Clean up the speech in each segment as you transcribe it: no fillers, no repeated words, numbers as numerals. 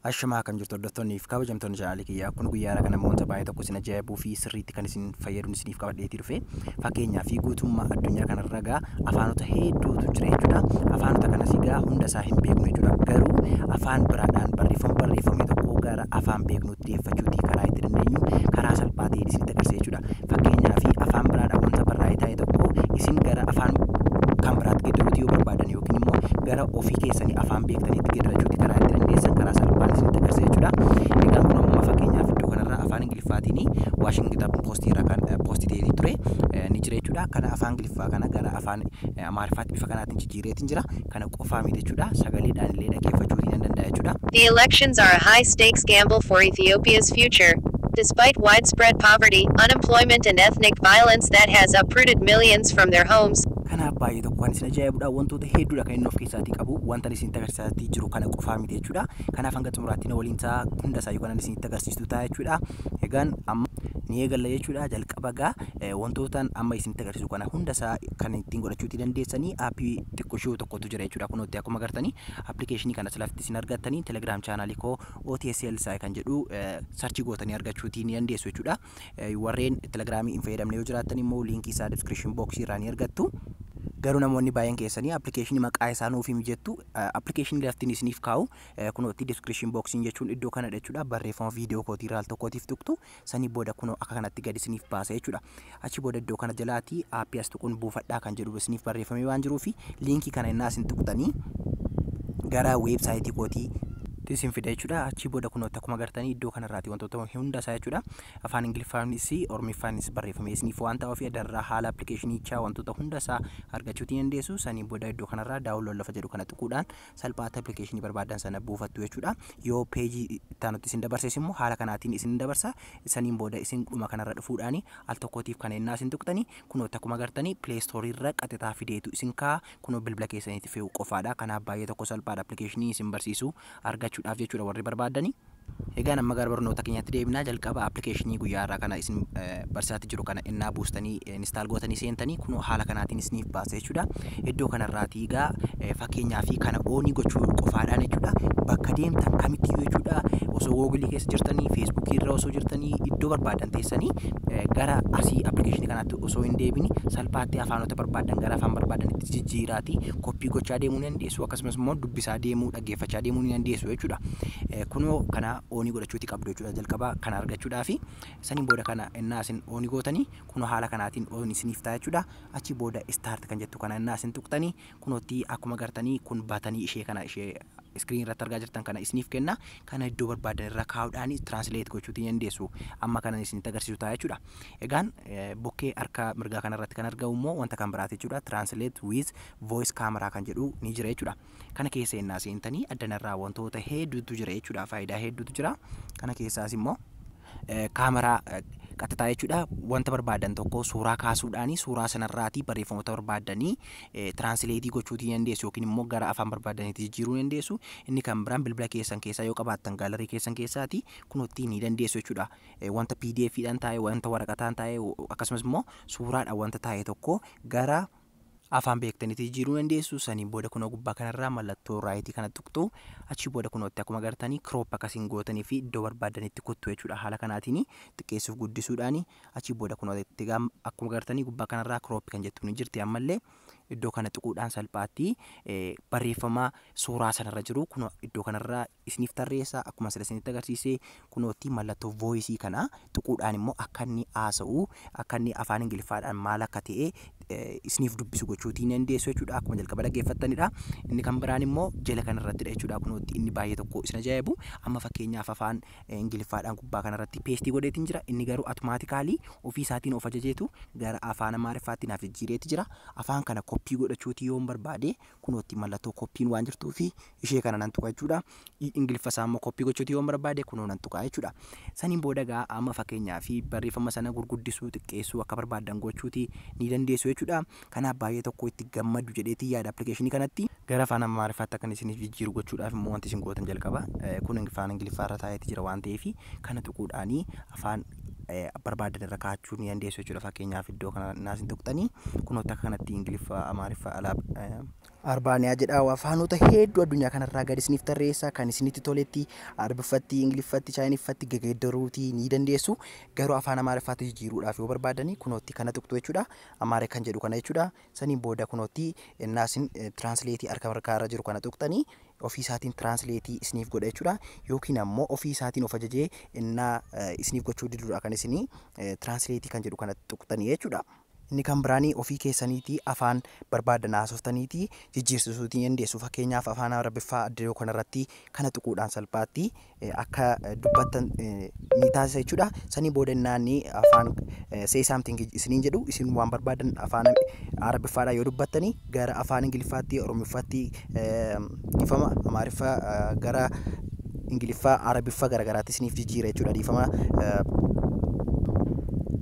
Ashamaa, akkam jirtu hordoftoonni fi kabajamtoonni chaanaalii kiyyaa? Kun guyyaa kana namoota baay'ee tokko isin ajaa'ibuu fi sirriitti kan isin fayyaduun isiniif qabadheetii dhufe. Fakkeenyaa fi guutummaa addunyaa kanarra gaa afaanota hedduutu jira jechuudha. Afaanota kanas egaa hunda isaa hin beeknu jechuudha. Garuu afaan biraadhaan barreeffama barreeffame tokko gara afaan beeknutti dhiyeeffachuuti karaa itti dandeenyu karaa salphaa ta'een isinitti agarsiisa jechuudha. Fakkeenyaa fi afaan biraadhaan wanta barraa'ee taa'e tokko isin gara afaan kan biraatti geeddaruuti yoo barbaadan, yookiin immoo gara ofii keessanii afaan beektaniitti geeddarachuuti karaa itti dandeessan karaa salphaan isinitti agarsiisa jechuudha. Egaa kun amma fakkeenyaaf iddoo kanarra afaan Ingiliffaatiin Washington Post irra kan post ta'ee ture ni jira jechuudha. Kana afaan Ingiliffaa kana gara afaan Amaariffaatti bifa kanaatiin jijjiireetiin jira. Kana qofaa miti jechuudha. Sagaleedhaan illee dhaggeeffachuutii nan danda'a jechuudha. The elections are a high stakes gamble for Ethiopia's future. Despite widespread poverty, unemployment, and ethnic violence that has uprooted millions from their homes, Kanaaf baay'ee tokko kan isin ajaa'ibudha. Wantoota hedduudha kan inni of keessaatii qabu. Wanta isinitti agarsiisaa jiru kana qofaa miti jechuudha. Kanaaf hanga xumuraatti na waliin ta'a, hunda isaa yookaan isinitti agarsiistu ta'a jechuudha. Egaan amma ni eegalla jechuudha. Jalqaba gaa wantoota amma isinitti agarsiisu kana hunda isaa kan ittiin godhachuutii dandeessanii aappii xiqqoo tokkotu jira jechuudha. Kunuutti akkuma agartanii appilikeeshinii kana lafti isin argattanii Telegram chaanaalii koo OTSL isaa kan jedhu search gootanii argachuutii ni dandeessu jechuudha. Warreen Telegramii hin fayyadamne yoo jiraattan immoo liinkii isaa description boxii irraa ni argattu. Garuu namoonni baay'een keessanii appilikeeshinii maqaa isaa nuuf himi jettu. Appilikeeshinii laftiin isiniif kaa'u kunootti description boxiin jechuun iddoo kanadha jechuudha. Barreeffama viidiyoo kootii irraa al tokkootiif tuqtu, sanii booda kunoo akka kanatti gadi isiniif baasa jechuudha. Achi booda iddoo kana jalaati aappii as tuquun buufadhaa kan jedhu isiniif barreeffamee waan jiruufi liinkii kana innaa isin tuqxanii gara weebsaayitii kootii isin fida jechuudha. Achii booda kunootti akkuma agartanii iddoo kanarraati wantoota hunda isaa jechuudha. Afaan Ingiliffaanis Oromiffaanis barreeffamee isiniif waan ta'uuf adarraa haala appilikeeshinichaa wantoota hunda isaa argachuutii dandeessu. Sanii booda iddoo kanarraa download lafa jedhu kana tuquudhaan salphaatti appilikeeshinii barbaadan sana buufattu jechuudha. Yoo peejii itti aanutti isin dabarses immoo haala kanaatiin isin dabarsa. Saniin booda isin dhuma kanarra dhufuudhaan al tokkootiif kan ennaa isin tuqxanii kunootti akkuma agartanii Play Store irra qaxxataa fideetu isin kaa kunoo bilbila keessanitti fe'u qofaadha. Kanaaf baay'ee tokko salphaadha appilikeeshinii isin barsiisu argachuudhaaf jechuudha warri barbaadani. Egaa amma gara barnoota keenyatti deebinaa. Jalqaba appilikeeshinii guyyaa irraa kana isin barsiisaatti jiru kana innaa buustanii install gootanii seentanii kunoo haala kanaatiin isiniif baasa jechuudha. Iddoo kanarraatii egaa fakkeenyaa fi kana on gochuu qofaadhaan jechuudha. Bakka deemtan kamittiyyuu jechuudha, osoo Googilii keessa jirtanii, Feesbuukii irra osoo jirtanii, iddoo barbaadan teessanii gara asii appilikeeshinii kanaatti osoo hin deebini salphaatti afaanota barbaadan gara afaan barbaadanitti jijjiiraatii copy gochaa deemuu ni dandeessu, akkasumas immoo dubbisaa deemuu, dhaggeeffachaa deemuu ni dandeessu jechuudha. Kunoo kana on godhachuuti qabdu jechuudha jalqaba kana argachuudhaa fi saniin booda kana innaa isin on gootanii kunoo haala kanaatiin on isiniif ta'a jechuudha. Achi booda start kan jettu kana innaa isin tuqxanii kunootti akkuma agartanii kun baatanii ishee kana ishee screen irratti argaa jirtan kana isiniif kenna. Kana iddoo barbaadan irra kaa'uudhaan translate gochuutii dandeessu. Amma kana isinitti agarsiisu ta'a jechuudha. Egaan bukkee harka mirgaa kanarratti kan argamu immoo wanta kan biraati jechuudha. Translate with voice camera kan jedhu ni jira jechuudha. Kana keessa innaa seentanii addanarraa wantoota hedduutu jira jechuudha. Faayidaa hedduutu jira. Kana keessaas immoo kaameraa qaxxataa jechuudha. Wanta barbaadan tokko suuraa kaasuudhaani suuraa sanarraatii barreeffamoota barbaadanii translate gochuutii dandeessu, yookiin immoo gara afaan barbaadaniitti jijjiiruu dandeessu. Inni kan biraan bilbila keessan keessaa yoo qabaattan gallery keessan keessaati kunootti ni dandeessu jechuudha. Wanta PDF dhaan taa'e, wanta waraqataan taa'e, akkasumas immoo suuraadhaan wanta taa'e tokko gara afaan beektanitti jijjiiruu dandeessu. Saniin booda kunoo gubbaa kanarraa mallattoo right kana tuqxu. Achi booda kunootti akkuma agartanii crop akkasiin gootanii fi iddoo barbaadanitti kuttu jechuudha. Haala kanaatiin xiqqeessuuf guddisuudhaan achi booda kunootti akkuma agartanii gubbaa kanarraa crop kan jettu ni jirti. Ammallee iddoo kana tuquudhaan salphaatti barreeffama suuraa sanarra jiru kunoo iddoo kanarraa isiniif tarreessa. Akkuma sila isinitti agarsiise kunootti mallattoo voice kana tuquudhaan immoo akka inni haasa'u, akka inni afaan Ingiliffaadhaan maal akka ta'e isiniif dubbisu gochuutii ni dandeessu jechuudha. Akkuma jalqaba dhaggeeffattanidha. Inni kan biraan immoo jala kanarrattidha jechuudha. Kunootti inni baay'ee tokko isin ajaa'ibu, amma fakkeenyaaf afaan Ingiliffaadhaan gubbaa kanarratti paste godheetiin jira. Inni garuu automatically ofii isaatiin of ajajeetu gara afaan Amaariffaatti naaf jijjiireeti jira. Afaan kana copy godhachuutii yoon barbaade kunootti mallattoo copyn waan jirtuu fi ishee kana nan tuqa jechuudha. Ingiliffa isaa immoo copy gochuutii yoon barbaade kunoo nan tuqa jechuudha. Saniin booda gaa amma fakkeenyaa fi barreeffama sana gurguddisuu, xiqqeessuu akka barbaadan gochuutii ni dandeessu jechuudha. Kanaaf baay'ee tokko itti gammadu jedheetii yaada appilikeeshinii kanatti. Gara afaan Amaariffaatti akka isiniif jijjiiru gochuudhaaf immoo wanti isin gootan jalqaba kun afaan Ingiliffaarra taa'eeti jira waan ta'eef kana tuquudhaanii afaan barbaadan irra kaa'achuu ni dandeessu jechuudha. Fakkeenyaaf iddoo kana naasin tuqxanii kunootti akka kanatti Ingiliffaa, Amaariffaa, alaab Arbaaniyaa jedha. Afaanota hedduu addunyaa kanarraa gadi isiniif tarreessa. Kan isinitti toletti Arabiffatti, Ingiliffatti, Chaayiniffatti geeddaruutii ni dandeessu. Garuu afaan Amaariffaatti jijjiiruudhaaf yoo barbaadani kunootti kana tuqxu jechuudha. Amaara kan jedhu kana jechuudha. Saniin booda kunootti naasin translate harka mirgaarra jiru kana tuqxanii ofii isaatiin translate isiniif godha jechuudha. Yookiin ammoo ofii isaatiin of ajajee innaa isiniif gochuu diduudha kan isinii translate kan jedhu kana tuqxanii jechuudha. Inni kan biraanii ofii keessaniitii afaan barbaadan haasoftaniitii jijjiirsisuutii dandeessu. Fakkeenyaaf afaan Arabiffaa iddoo kanarratti kana tuquudhaan salphaatti akka dubbattan ni taasisa jechuudha. Sanii booda inni afaan "say something" isiniin jedhu, isin waan barbaadan afaan Arabiffaadhaan yoo dubbattani gara afaan Ingiliffaatti, Oromiffaatti, ifama Amaariffaa gara Ingiliffaa, Arabiffaa garaagaraatti isiniif jijjiira jechuudha. Dhiifama,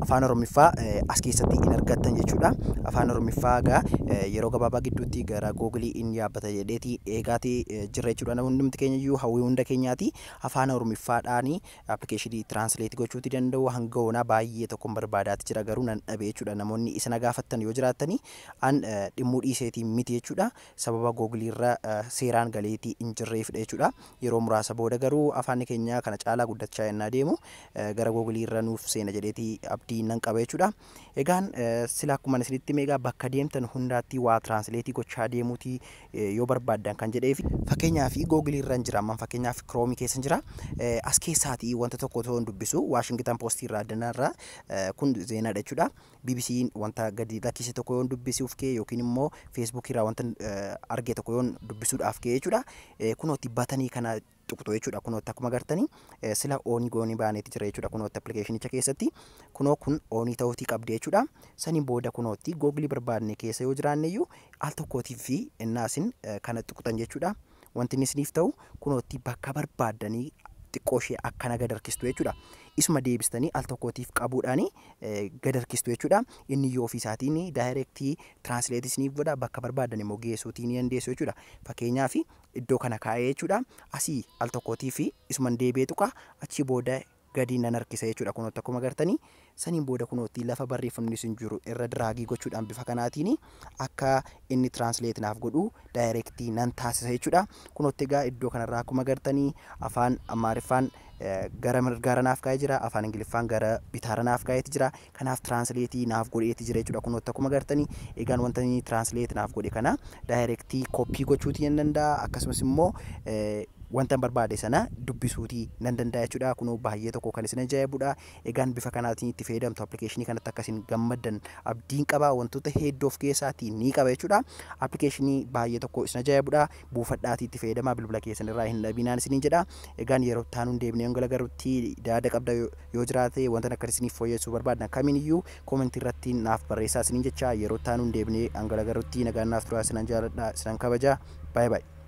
afaan Oromiffaa as keessatti hin argattan jechuudha. Afaan Oromiffaa egaa yeroo gabaabaa gidduutti gara Googilii in yaabbata jedheeti eegaatii jirra jechuudha. Hundumti keenya iyyuu hawwii hunda keenyaati. Afaan Oromiffaadhaan appilikeeshinii translate gochuuti danda'u hanga onaa baay'ee tokkoon barbaadaati jira, garuu nan dhabe jechuudha. Namoonni isa na gaafattan yoo jiraattani, an dhimmuu dhiiseetii miti jechuudha. Sababa Googilii irra seeraan galeetii hin jirreefidha jechuudha. Yeroo muraasa booda garuu afaan keenya kana caalaa guddachaa yennaa deemu gara Googilii irra nuuf seena jedheetii abdii nan qaba jechuudha. Egaan sila akkuma isinitti meegaa bakka deemtan hundaatti waa translate gochaa deemuutii yoo barbaaddan kan jedheef, fakkeenyaaf Googilii irra hin jira, amman fakkeenyaaf Kiroomii keessa jira. As keessaatii wanta tokko otoo hin dubbisu, Waashingtan Poostii irraa addanaa irraa kun zeenaadha jechuudha. BBC'n wanta gadi lakkise tokko yoon dubbisuuf kee yookiin immoo Feesbuuk irraa wanta arge tokko yoon dubbisuudhaaf kee jechuudha. Kunootti batanii kana tuqxu jechuudha. Kunootti akkuma agartanii sila on goonii baaneeti jira jechuudha. Kunootti appilikeeshinicha keessatti kunoo kun on ta'uutii qabdi jechuudha. Saniin booda kunootti Googilii barbaadne keessa yoo jiraanne iyyuu al tokkootii fi innaasin kana tuqxan jechuudha. Wanti inni isiniif ta'u kunootti bakka barbaaddanii xiqqoo ishee akkana gad harkistu jechuudha. Isuma deebistanii al tokkootiif qabuudhaan gad harkistu jechuudha. Inni yoo ofii isaatiin direct translate isiniif godha, bakka barbaadan immoo geessuutii ni dandeessu jechuudha. Fakkeenyaaf iddoo kana kaa'ee jechuudha. Asii al tokkootiif isuman deebi'ee tuqa, achii booda gadi nan harkisa jechuudha. Kunootti akkuma agartanii saniin booda kunootti lafa barreeffamni sun jiru irra drag gochuudhaan bifa kanaatiin akka inni translate naaf godhu direct nan taasisa jechuudha. Kunootti egaa iddoo kanarraa akkuma agartanii afaan Amaariffaan gara mirgaara naaf kaa'ee jira, afaan Ingiliffaan gara bitaara naaf kaa'eeti jira. Kanaaf translate naaf godheeti jira jechuudha. Kunootti akkuma agartanii egaan wanta inni translate naaf godhe kana direct copy gochuutii nan danda'a, akkasumas immoo wanta barbaade sana dubbisuutii nan danda'a jechuudha. Kunoo baay'ee tokko kan isin ajaa'ibudha. Egaan bifa kanaatiin itti fayyadamtu. Appilikeeshinii kanatti akkasiin gammaddan abdiin qaba. Wantoota hedduu of keessaatii ni qaba jechuudha. Appilikeeshinii baay'ee tokko isin ajaa'ibudha. Buufadhaatii itti fayyadamaa, bilbila keessan irraa hin dhabinaan isiniin jedha. Egaan yeroo taanuun deebinee hanga garuutti yaada qabda yoo jiraate, wanta akka isiniif fooyyessuu barbaadan kamiiniyyuu comment irratti naaf barreessaa isiniin jecha. Yeroo taanuun deebinee hanga garuutti nagaan naaf turaa. Isinan jaaladha, isinan kabaja. Baay'ee baay'ee.